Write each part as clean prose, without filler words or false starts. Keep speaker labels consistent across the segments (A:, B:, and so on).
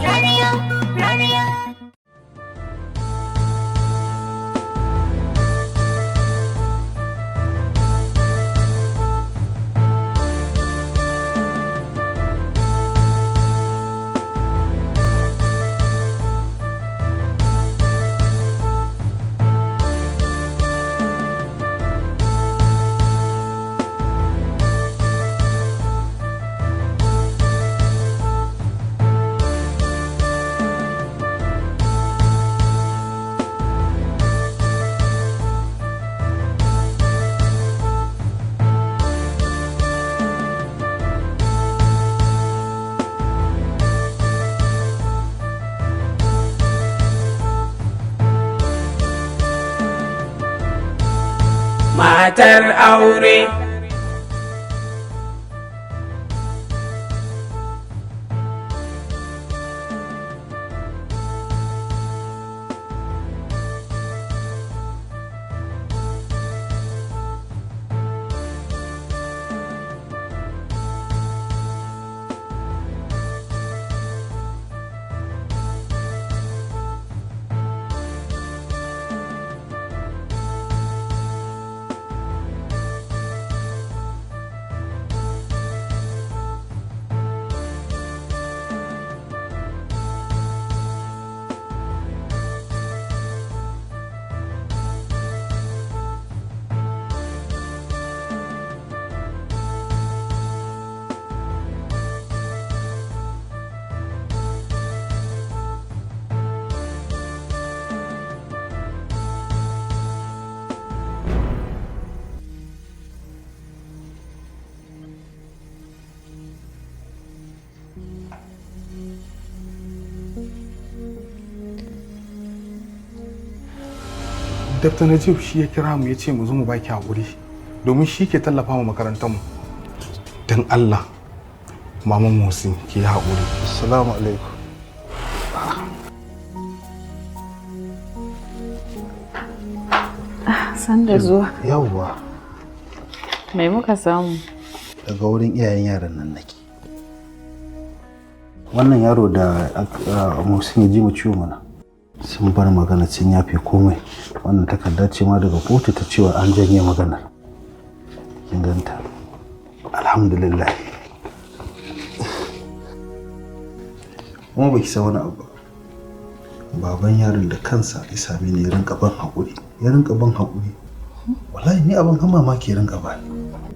A: Rariya, rariya.
B: Matar aure.
C: Dr. Najib shi ya kira mu ya ce mu zo mu baki haƙuri domin shi ke tallafa mu makarantar mu. Don Allah, Maman Musin, ki yi haƙuri.
D: Assalamu alaikum.
E: Sanda zuwa.
D: Yawwa.
E: Mai muka samu?
D: Daga wurin iyayen yaran nan nake. Wannan yaro da Musin ya ji mu ciwo mana. Sun bar magana, sun yafe komai. Wannan takarda ce ma daga kotu ta cewa an janye maganar. Kin ganta. Alhamdulillah. Kuma baki san wani abu ba. Baban yaron da kansa ya same ni ya rinka ban haƙuri. Ya rinka ban haƙuri. Wallahi ni abin har mamaki ya rinka bani.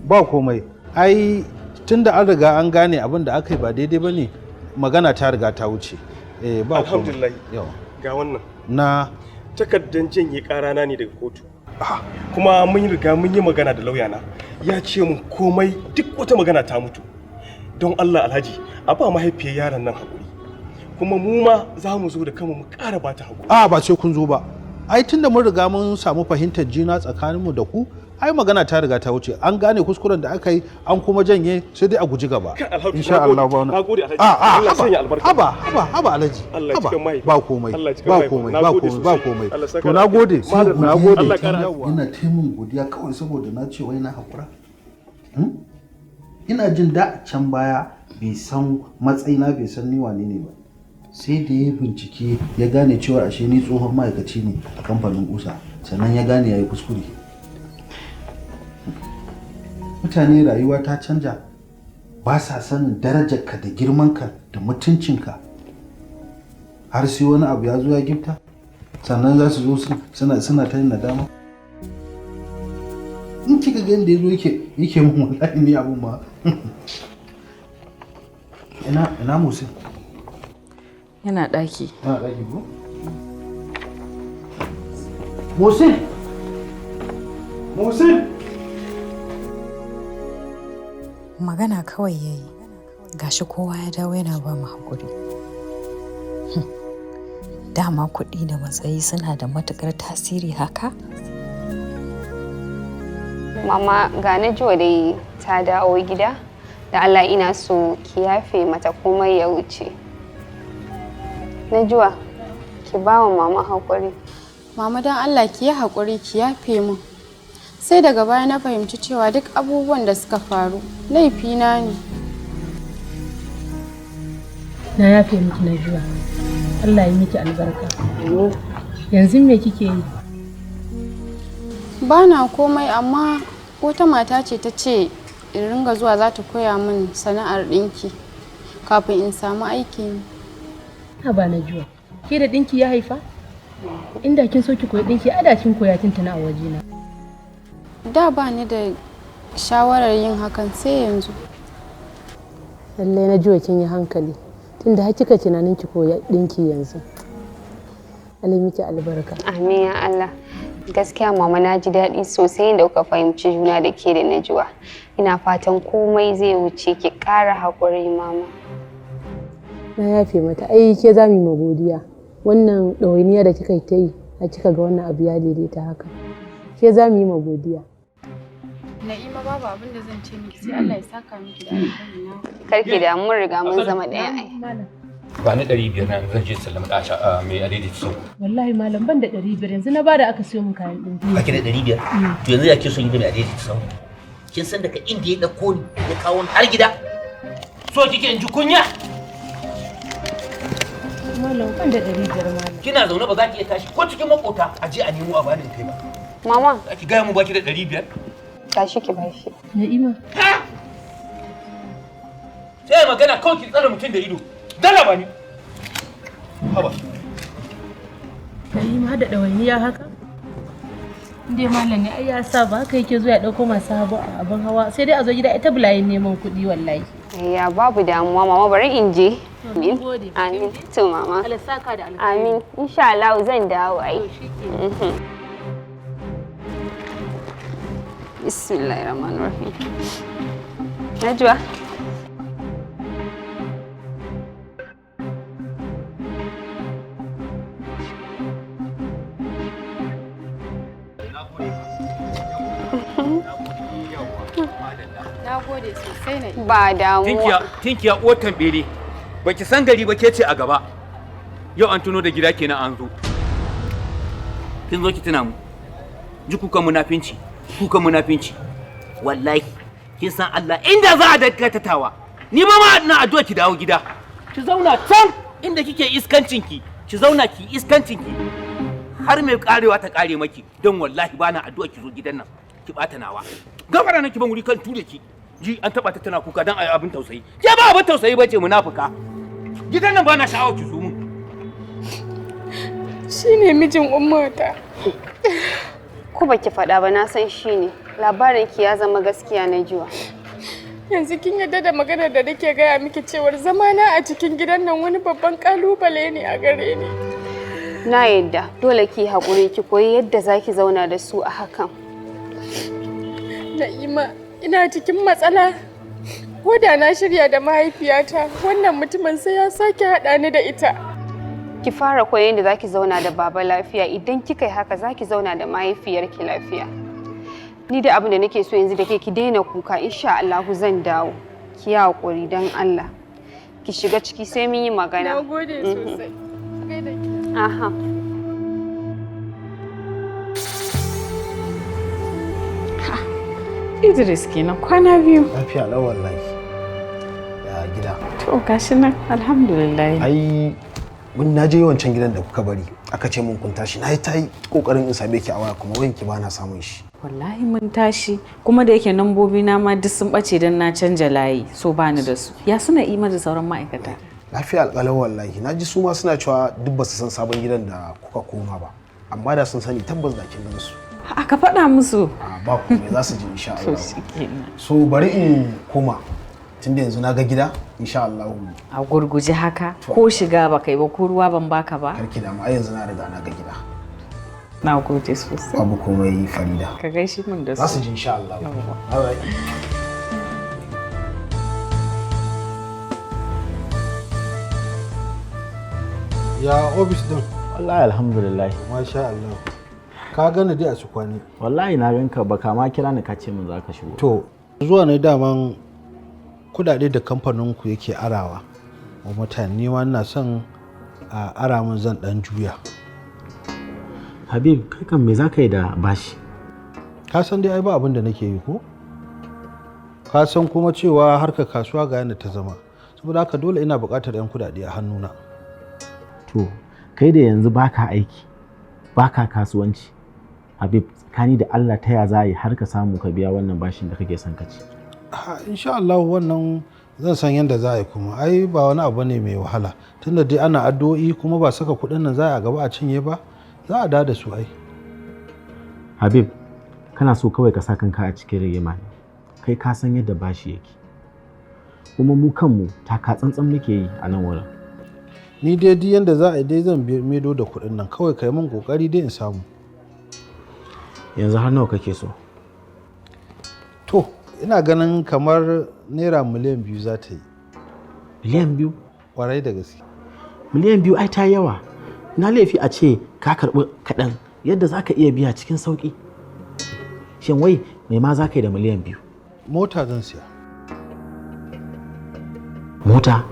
F: Ba komai. Ai tunda an riga an gane abin da aka yi ba daidai ba ne, magana ta riga ta wuce. Eh, ba komai.
G: Alhamdulillah.
F: Yawa.
G: Ga wannan.
F: Na
G: Takardar janye ƙarana ne daga kotu. Kuma mun riga mun yi magana da lauyana. Ya ce mun komai, duk wata magana ta mutu. Don Allah Alhaji, a ba mahaifiyar yaron nan haƙuri. Kuma mu ma za mu zo da kanmu mu ƙara ba ta haƙuri.
F: A ba sai kun zo ba. Ai tunda mun riga mun samu fahimtar juna tsakaninmu da ku, ai magana ta riga ta wuce. An gane kuskuren da aka yi, an kuma janye, sai dai a guji gaba.
G: Kai, Alhaji,
F: Insha
G: na gode.
F: Allah ba wani.
G: Na gode, Alhaji.
F: A a
G: Allah
F: haba,
G: sanya albarka.
F: Haba haba haba Alhaji.
G: Allah ya
F: Haba,
G: cikan mahaifi.
F: ba komai.
G: Allah ya cikan
F: Ba
G: mahaifi.
F: komai,
G: Na
F: ba
G: gode
F: komai, ba
G: sosai.
F: komai.
G: Allah saka
F: To na gode.
G: Madalla.
F: Na gode.
G: Allah ƙara.
D: Yana taimun godiya kawai saboda na ce wai na haƙura. Ina jin da can baya bai san matsayina, bai san ni wane ne ba. Sai da ya bincike ya gane cewa ashe ni tsohon ma'aikaci ne a kamfanin kusa, sannan ya gane ya yi kuskure. Mutane rayuwa ta canja, ba sa sanin darajarka da girmanka da mutuncinka har sai wani abu ya zo ya gifta, sannan za su zo suna ta yin nadama. In kika ga yadda ya zo yake mun, wallahi ni abun ma. Ina Musin?
E: Yana ɗaki.
D: Yana ɗaki ko? Musin! Musin!
H: Magana kawai ya yi, gashi kowa ya dawo yana ba mu haƙuri. Dama kuɗi da matsayi suna da matuƙar tasiri haka?
I: Mama, ga Najuwa dai ta dawo gida. Da Allah ina so ki yafe mata, komai ya wuce. Najuwa, ki ba wa mama haƙuri.
J: Mama, don Allah ki yi haƙuri, ki yafe min. Sai daga baya na fahimci cewa duk abubuwan da suka faru laifina ne.
K: Na yafe miki, Najuwa. Allah ya miki albarka. Yanzu me kike yi?
J: Ba na komai, amma wata mata ce ta ce in ringa zuwa, za ta koya min sana'ar ɗinki kafin in samu aikin.
K: Haba Najuwa. Ke da ɗinki ya haifa? Inda kin so ki koyi ɗinki, a da kin koya tuntuna a wajena.
J: Da ba ni da shawarar yin hakan sai yanzu.
K: Lallai Najuwa, kin yi hankali. Tunda har kika tunanin ki koya ɗinki yanzu. Allah miki albarka.
I: Amin ya Allah. Gaskiya mama, na ji daɗi sosai da kuka fahimci juna da ke da Najuwa. Ina fatan komai zai wuce, ki ƙara haƙuri, mama.
K: Na yafe mata. Ai ke za mu yi ma godiya. Wannan ɗawainiya da kika yi ta yi, a kika ga wannan abu ya daidaita haka. Ke za mu yi ma godiya.
J: Na'ima, babu abin da zan ce miki sai Allah ya saka miki da alkhairi na.
I: Karki da mun riga mun zama ɗaya ai.
L: Ba ni 500 na, zan je sallama da mai adaidaita sau.
K: Wallahi malam, ban da 500, yanzu na bada aka siyo min kayan ɗinki.
M: Ba ki da 500? To yanzu ya ke son yi da mai adaidaita sau? Kin san daga inda ya ɗauko ni ya kawo ni har gida? So kike in ji kunya?
K: Malam, ban da 500, malam.
M: Kina zaune ba za ki iya tashi ko cikin makota a je a nemo a bani in kai ba.
I: Mama.
M: Za ki gaya mu ba ki da 500?
I: Tashi ki bashi.
K: Na'ima.
M: Sai magana kawai ki tsare mutum da ido. Dala ba ni. Haba.
K: Na'ima, da ɗawainiya haka? Dai malam ne ai ya sa ba haka yake zuwa ya ɗauko masu abin hawa, sai dai a zo gida ita bulayin neman kuɗi wallahi.
I: Ya babu damuwa mama, bari in je. Amin. Amin. To mama.
K: Allah saka da alkhairi.
I: Amin. Insha Allah zan dawo ai. Bismillahirrahmanirrahim. Najwa.
J: Na gode sosai na.
I: Ba damuwa.
L: Tinkiya, tinkiya uwar tambele. Baki san gari ba, ke ce a gaba. Yau an tuno da gida kenan an zo. Kin zo ki tuna mu. Ji kukan munafinci, kukan munafinci.
M: Wallahi kin san Allah inda za a dakatatawa. Ni ma ma ina addu'a ki dawo gida. Ki zauna can inda kike iskancin ki, ki zauna ki iskancin ki. Har mai karewa ta kare maki, don wallahi bana addu'a ki zo gidan nan. Ki bata nawa. Gafara nake, ban wuri kan ture ki. Ji an taba ta tana kuka dan ayi abin tausayi. Ke ba abin tausayi bace, munafuka. Gidan nan bana sha'awar ki zo mun.
J: Shine mijin ummata.
I: Ko baki faɗa ba na san shi ne. Labarin ki ya zama gaskiya, Najuwa.
J: Yanzu kin yarda da maganar da nake gaya miki cewar zamana a cikin gidan nan wani babban kalubale ne a gare ni.
I: Na yadda, dole ki haƙuri, ki koyi yadda zaki zauna da su a hakan.
J: Na'ima, ina cikin matsala. Ko da na shirya da mahaifiyata, wannan mutumin sai ya sake haɗa ni da ita.
I: Ki fara koyon yadda zaki zauna da baba lafiya, idan kika yi haka zaki zauna da mahaifiyarki lafiya. Ni da abin da nake so yanzu da ke, ki daina kuka, insha Allahu zan dawo. Ki yi haƙuri don Allah. Ki shiga ciki sai mun yi magana.
J: Na gode sosai.
I: Aha.
E: Idris kenan, kwana biyu.
D: Lafiya lau wallahi. Ya gida?
E: To gashi nan, alhamdulillah.
D: Ai mun na je wancan gidan da kuka bari aka ce mun kun tashi, na yi ta yi kokarin in same ki a waya kuma wayanki ba na samun shi.
E: Wallahi mun tashi, kuma da yake nambobi na ma duk sun bace dan na canja layi, so bani da su. Ya suna ima da sauran ma'aikata?
D: Lafiya alƙalau wallahi, na ji su ma suna cewa duk ba su san sabon gidan da kuka koma ba, amma da sun sani tabbas da kin gan su.
E: Aka faɗa musu.
D: A ba komai, za su ji insha
E: To
D: Allah.
E: shikenan.
D: So bari in koma tunda yanzu na ga gida insha Allah.
E: A gurguje haka, ko shiga ba kai ba, ko ruwa ban baka ba.
D: Karki damu, ai yanzu na riga na ga gida.
E: Na gode sosai.
D: Babu komai, Farida.
E: Ka gaishe min da su.
D: Za su ji insha Allah.
E: Yawwa.
D: All right.
F: Ya ofis din?
N: Wallahi alhamdulillah.
F: Masha Allah. Ka gani dai a su kwani.
N: Wallahi na ganka, ba kama kira ni ka ce min za ka shigo.
F: To, zuwa ne daman kudade da kamfanin ku yake arawa wa mutane, ni ma ina son a ara min, zan dan juya.
N: Habib, kai kan me za ka yi da bashi?
F: Ka san dai ai ba abin da nake yi ko? Ka san kuma cewa harkar kasuwa ga yadda ta zama.
D: Saboda haka dole ina buƙatar 'yan kuɗaɗe a hannuna.
N: To, kai da yanzu baka aiki, baka kasuwanci. Habib, tsakani da Allah ta ya za a yi har ka samu ka biya wannan bashin da kake son ka ci?
D: Ha, insha Allah wannan zan san yadda za a yi, kuma ai ba wani abu ne mai wahala, tunda dai ana addu'o'i kuma ba saka kuɗin nan za a gaba a cinye ba, za a da su ai.
N: Habib, kana so kawai ka sa kanka a cikin rigima ne. Kai ka san yadda bashi yake. Kuma mu kanmu taka tsantsan muke yi a nan wurin.
D: Ni dai duk yanda za a yi dai zan maido da kuɗin nan, kawai kai min kokari dai in samu.
N: Yanzu har nawa kake so?
D: To, ina ganin kamar naira miliyan 2 za ta yi.
N: Miliyan 2?
D: Kwarai da gaske.
N: Miliyan 2 ai ta yawa. Na laifi a ce ka karɓi kaɗan yadda za ka iya biya cikin sauƙi. Shin wai mai ma za ka yi da miliyan 2?
D: Mota zan siya.
N: Mota?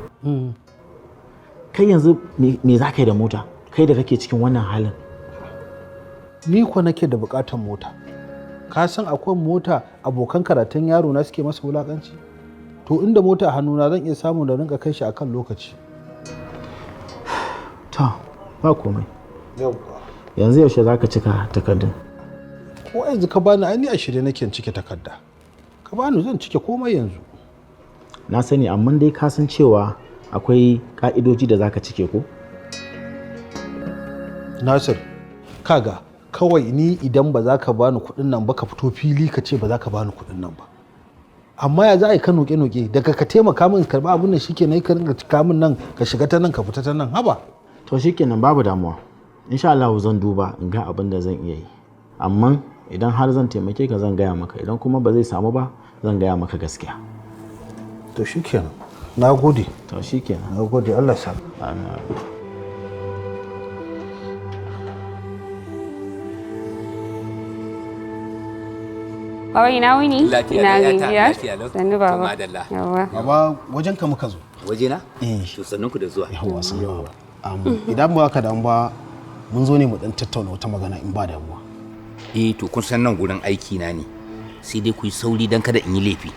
N: Kai yanzu me za ka yi da mota? Kai da kake cikin wannan halin.
D: Ni kuwa nake da bukatar mota. Ka san akwai mota abokan karatun yaro na suke masa wulakanci? To, inda mota a hannuna zan iya samu da rinka kai shi akan lokaci.
N: To, ba komai.
D: Yauwa.
N: Yanzu yaushe za ka cika takardun?
D: Ko yanzu ka bani, ai ni a shirye nake in cike takarda. Ka bani zan cike komai yanzu.
N: Na sani, amma dai ka san cewa akwai ka'idoji da za ka cike ko?
D: Nasir, kaga kawai ni idan ba za ka bani kuɗin nan ba, ka fito fili ka ce ba za ka bani kuɗin nan ba. Amma ya za a yi ka noke-noke daga ka taimaka min karɓa abin nan, shike na ka rinka cika min nan, ka shiga ta nan ka fita ta nan, haba.
N: To shikenan, babu damuwa. Insha Allah zan duba in ga abin da zan iya yi. Amma idan har zan taimake ka zan gaya maka, idan kuma ba zai samu ba zan gaya maka gaskiya.
D: To shikenan. Na gode.
N: To shikenan.
D: Na gode, Allah sa.
N: Amin. Amin.
I: Baba, ina wuni?
L: Lafiya
I: Ina
L: lau, yata,
I: gajiya?
L: lafiya lau.
I: Sannu
L: To,
I: baba.
L: madalla.
I: Yawwa.
O: Baba, wajen ka muka zo.
L: Waje na? To, sannun ku da zuwa.
O: Yawwa, sannu. Idan ba ka damu ba, mun zo ne mu dan tattauna wata magana in ba damuwa.
M: Eh, to kun san nan gurin aiki na ne. Sai dai ku yi sauri dan kada in yi laifi.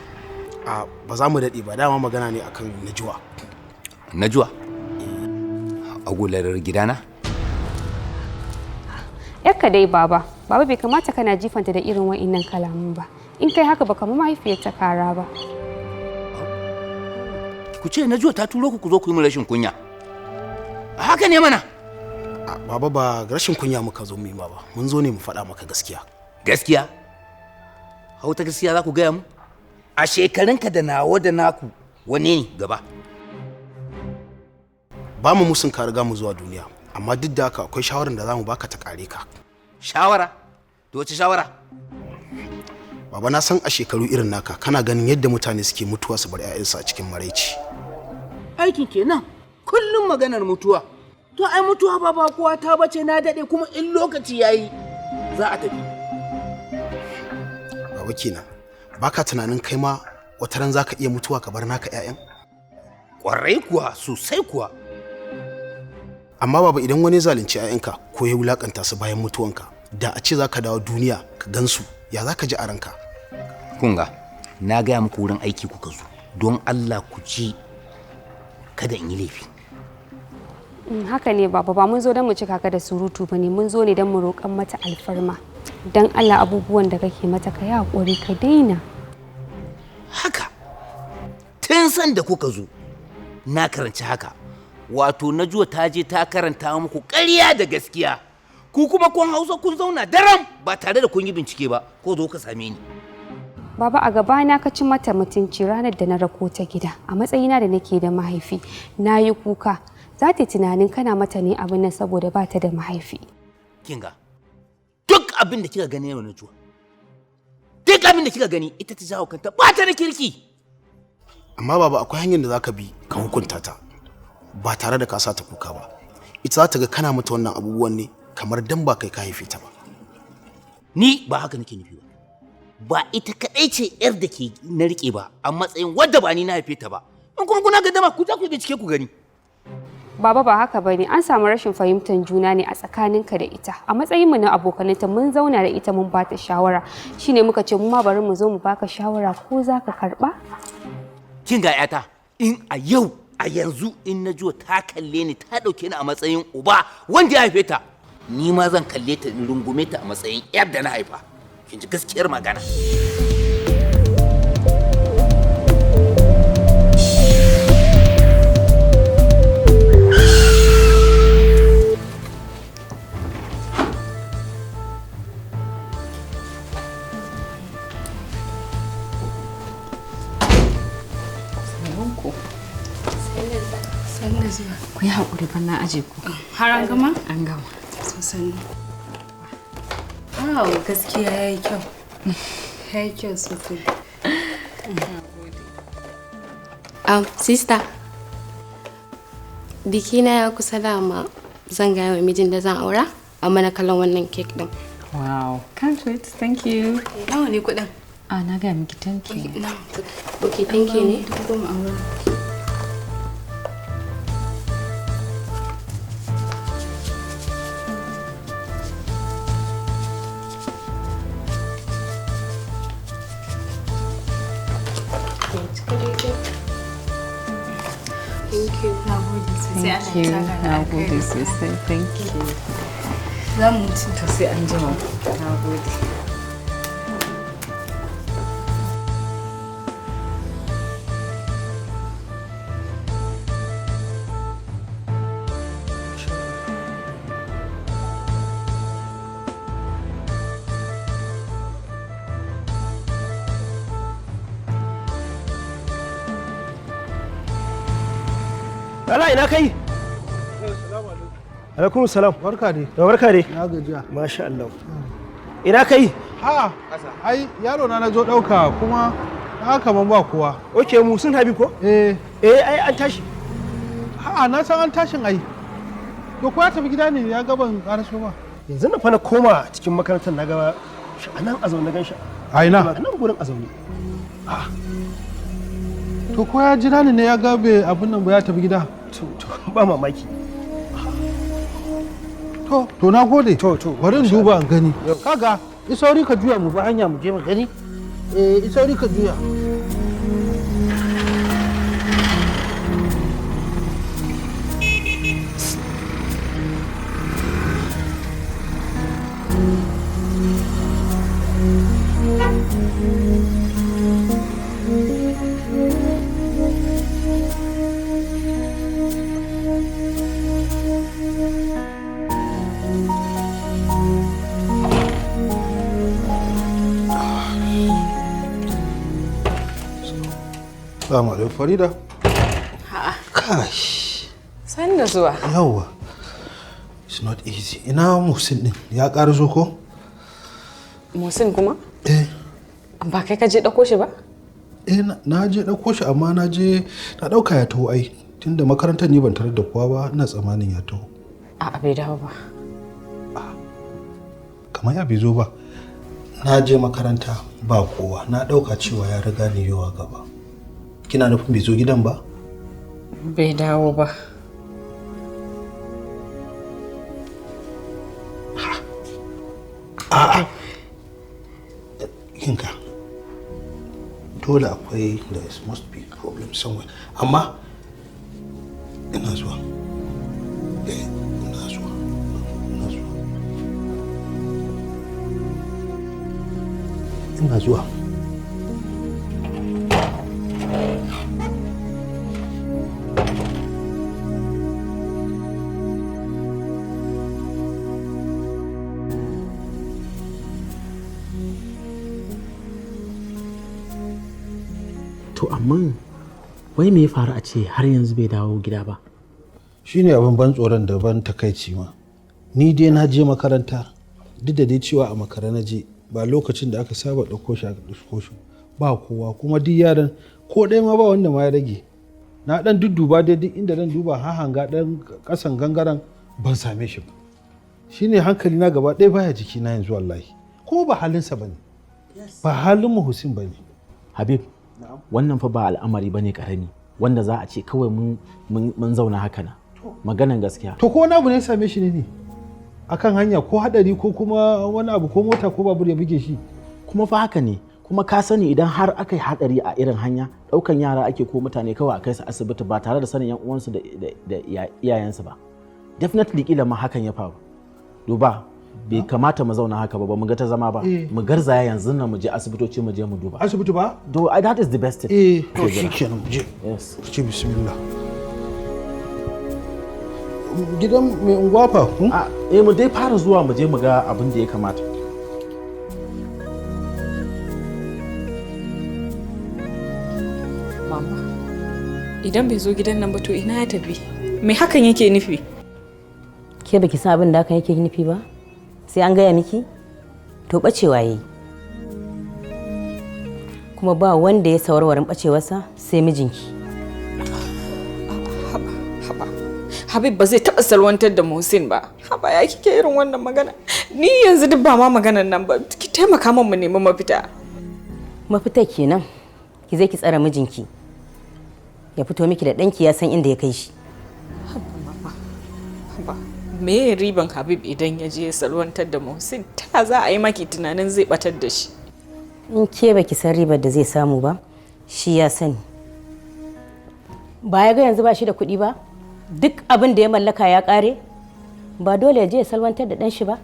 O: A ba za mu daɗe ba, dama magana ne akan Najuwa.
M: Najuwa? Agularar gidana?
I: Yakka dai baba. Baba, bai kamata kana jifanta da irin wa'innan kalamun ba. In kai haka baka ma mahaifiyarta kara ba.
M: Ku ce Najuwa ta turo ku ku zo ku yi min rashin kunya. Haka ne mana.
O: A, baba, ba rashin kunya muka zo mu yi ma ba. Mun zo ne mu faɗa maka gaskiya.
M: Gaskiya? Hau ta gaskiya za ku gaya mu? A shekarunka da nawa da naku wane ne gaba?
O: Ba mu musun ka riga mu zuwa duniya, amma duk da haka akwai shawarar da za mu baka ta kare ka.
M: Shawara? To wace shawara?
O: Baba, na san a shekaru irin naka kana ganin yadda mutane suke mutuwa su bar 'ya'yansu a cikin maraici.
M: Aikin kenan kullum maganar mutuwa. To ai mutuwa ba bakuwa ta bace, na daɗe, kuma in lokaci yayi za a tafi.
O: Baba kenan. Baka tunanin kai ma wata ran zaka iya mutuwa ka bar naka 'ya'yan?
M: Kwarai kuwa, sosai kuwa.
O: Amma baba, idan wani ya zalunci 'ya'yanka ko ya wulakanta su bayan mutuwanka, da a ce zaka dawo duniya ka gansu, ya zaka ji a ranka?
M: Kunga, na gaya muku wurin aiki kuka zo. Don Allah ku ji kada in yi laifi.
I: Haka ne baba, ba mun zo don mu cika ka da surutu ba ne, mun zo ne don mu roƙan mata alfarma. Don Allah, abubuwan da kake mata ka yi haƙuri ka daina.
M: Haka. Tun san da kuka zo, na karanci haka. Wato Najuwa ta je ta karanta muku ƙarya da gaskiya. Ku kuma kun hausa kun zauna daram ba tare da kun yi bincike ba, ko zo ka same ni.
I: Baba, a gabana ka ci mata mutunci ranar da na rako ta gida. A matsayina da nake da mahaifi, na yi kuka. Za ta yi tunanin kana mata ne abin nan saboda ba ta da mahaifi.
M: Kinga, duk abin da kika gani yau Najuwa, duk abin da kika gani ita ta jawo kanta, ba ta da kirki.
O: Amma baba, akwai hanyar da zaka bi ka hukunta ta ba tare da ka sa ta kuka ba. Ita za ta ga kana mata wannan abubuwan ne kamar dan ba kai ka haife ta ba.
M: Ni ba haka nake nufi ba. Ba ita kadai ce yar da ke na rike ba a matsayin wadda ba ni na haife ta ba. In kuma kuna gaddama, ku za ku yi bincike ku gani.
I: Baba, ba haka bane, an samu rashin fahimtar juna ne a tsakaninka da ita. A matsayinmu na abokananta mun zauna da ita mun bata shawara. Shine muka ce mu ma bari mu zo mu baka shawara ko za ka karba?
M: Kin ga yata, in a yau A yanzu in na jiwa ta kalle ni, ta ɗauke ni a matsayin uba wanda ya haife ta, ni ma zan kalle ta in rungume ta a matsayin yar da na haifa. Kin ji gaskiyar magana.
E: Ku yi haƙuri fa, na aje ku.
J: Har an gama?
E: An gama.
J: Sosai. Wow, gaskiya ya yi kyau. Ya yi kyau sosai.
P: Sister, bikina ya kusa. Dama zan gaya wa mijin da zan aura a mana kallon wannan kek din.
E: Wow, can't wait. Thank you.
J: Nawa ne kuɗin?
E: Ah, na gaya miki, 10K.
P: Ok, thank you ne.
J: 10,000 a wurin.
P: Thank you.
J: Na gode sosai.
E: Thank you. Na gode sosai. Thank you.
J: Za mu wuce.
E: To, sai an jima. Na gode.
G: Allah, ina kai? Alaikum salam.
F: Barka dai.
G: Barka dai.
F: Na gajiya.
G: Masha Allah. Ina kai?
F: Ha, ai yaro na zo dauka kuma na kaman ba kowa.
G: Okay, mu sun habi ko?
F: Eh.
G: Eh, ai an tashi.
F: Ha, na san an tashin ai. To, ko ya tafi gida ne, ya gaban karaso ba.
G: Yanzu na fa na koma cikin makarantar, na ga shi anan a zaune, gan shi.
F: A ina?
G: A nan gurin a zaune.
F: To, ko ya jira ni ne, ya ga bai abin nan ba, ya tafi gida.
G: To, ba mamaki.
F: To, na gode. To, bari in duba in gani. Kaga, isauri ka juya mu ba hanya mu je mu gani. Eh, isauri ka juya. Salamu alaikum, Farida. Kai.
E: San da zuwa.
F: Yawwa. It's not easy. Ina Muhsin din? Ya ƙara zo ko?
E: Muhsin kuma?
F: Eh.
E: Ba kai ka je ɗauko shi ba?
F: Eh, na je ɗauko shi, amma na je na ɗauka ya taho ai. Tunda makarantar ni ban tarar da kowa ba, ina tsammanin ya taho.
E: A'a, bai dawo ba.
F: Kamar ya bai zo ba. Na je makaranta ba kowa, na ɗauka cewa ya riga ni yowa gaba. Kina nufin bai zo gidan ba?
E: Bai dawo ba.
F: A'a. Kinka. Dole akwai, there is must be problem somewhere. Amma ina zuwa. Eh, ina zuwa. Ina zuwa. Ina zuwa.
N: To, amma wai me ya faru a ce har yanzu bai dawo gida ba?
F: Shine abin ban tsoron da ban takaici ma. Ni dai na je makaranta, duk da dai cewa a makara na je, ba lokacin da aka saba ɗauko shi aka ɗauko shi, ba kowa, kuma duk yaran ko ɗaya ma ba wanda ma ya rage. Na ɗan dudduba dai duk inda dan duba, hahanga ɗan ƙasan gangaren, ban same shi ba. Shine hankali na gaba ɗaya baya jiki na yanzu wallahi. Ko ba halinsa bane, ba halin Muhsin bane.
N: Habib, wannan fa ba al'amari bane karami wanda za a ce kawai mun zauna haka na. Maganan gaskiya.
F: To, ko wani abu ne ya same shi ne akan hanya, ko hadari, ko kuma wani abu, ko mota ko babur ya buge shi?
N: Kuma fa haka ne. Kuma ka sani idan har aka yi hadari a irin hanya, daukan yara ake ko mutane kawai a kai su asibiti ba tare da sanin yan uwansu da iyayensu ba. Definitely kila ma hakan ya faru. Duba, bai kamata mu zauna haka ba, ba mu ga ta zama ba. Mu garzaya yanzu nan mu je asibitoci, mu je mu duba.
F: Asibiti ba?
N: Do that is the best thing.
F: Eh, to shikenan, mu je.
N: Yes.
F: Ku ce bismillah. Gidan mai unguwa fa?
N: Eh, mu dai fara zuwa mu je mu ga abin da ya kamata.
E: Mama, idan bai zo gidan nan ba to ina ya tafi? Me hakan yake nufi?
Q: Ke baki san abin da hakan yake nufi ba? Sai an gaya miki? To bacewa yayi. Kuma ba wanda ya sawarwarin bacewarsa sai mijinki.
E: Haba, haba. Habib ba zai taɓa salwantar da Muhsin ba. Haba, ya kike irin wannan magana? Ni yanzu duk ba ma maganan nan ba. Ki taimaka min mu nemi mafita.
Q: Mafita kenan. Ki zai ki tsara mijinki. Ya fito miki da ɗanki, ya san inda ya kai shi.
E: Haba mama. Haba. Me riban Habib idan ya je salwantar da Muhsin? Ta za a yi maki tunanin zai batar da shi?
Q: In ke baki san ribar da zai samu ba, shi ya sani. Ba ya ga yanzu ba shi da kuɗi ba? Duk abin da ya mallaka ya ƙare? Ba dole ya je ya salwantar da ɗan shi ba?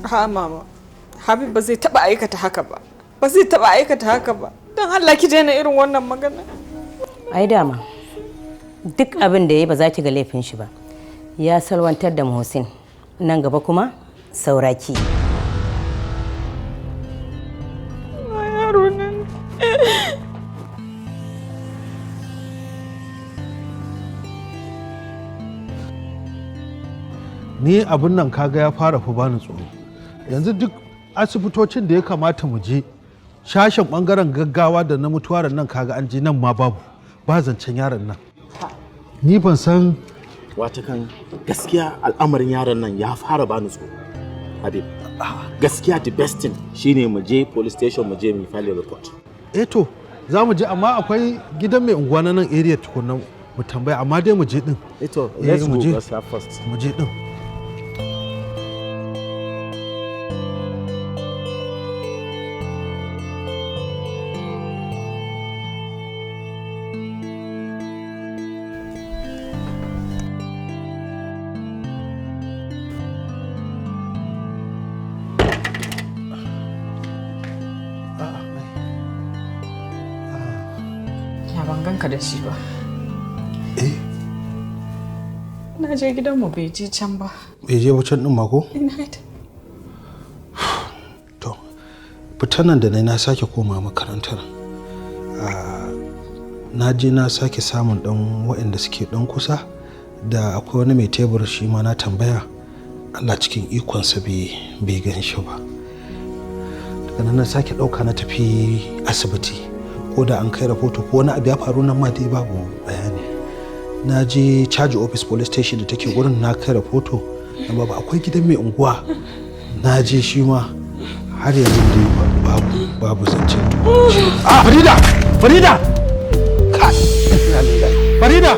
E: Ha mama, Habib ba zai taɓa aikata haka ba. Ba zai taɓa aikata haka ba. Don Allah ki daina irin wannan magana.
Q: Ai dama, duk abin da ya yi ba za ki ga laifin shi ba. Ya salwantar da Muhsin. Nan gaba kuma sauraki.
E: Yaro nan.
F: Ni abin nan kaga ya fara fa bani tsoro. Yanzu duk asibitocin da ya kamata mu je, shashen bangaren gaggawa da na mutuwar nan, kaga an je nan ma babu, ba zancen yaron nan. Ni ban san.
N: Watakan gaskiya al'amarin yaron nan ya fara bani tsoro. Habib, gaskiya the best thing shine mu je police station, mu je mu file report.
F: Eh to, za mu je, amma akwai gidan mai unguwa na nan area tukunna mu tambaya, amma dai mu je din.
N: Eh to,
F: Eh,
N: let's
F: mu
N: go
F: je.
N: gaskiya first.
F: Mu je din.
E: Ya ban ganka da shi ba. Na je gidanmu bai je can ba.
F: Bai je can din ma ko?
E: Ina ta.
F: Fitan nan da na yi, na sake koma makarantar. Ah, na je na sake samun dan waɗanda suke dan kusa da akwai wani mai tebur, shi ma na tambaya, Allah cikin ikonsa bai gan shi ba. Daga nan na sake ɗauka na tafi asibiti, ko da an kai rahoto ko wani abu ya faru, nan ma dai babu bayani. Na je charge office, police station da take gurin, na kai rahoto, nan babu. Akwai gidan mai unguwa, na je shi ma har yanzu dai babu zance. Ah, Farida, Farida, kai, inna lillahi. Farida.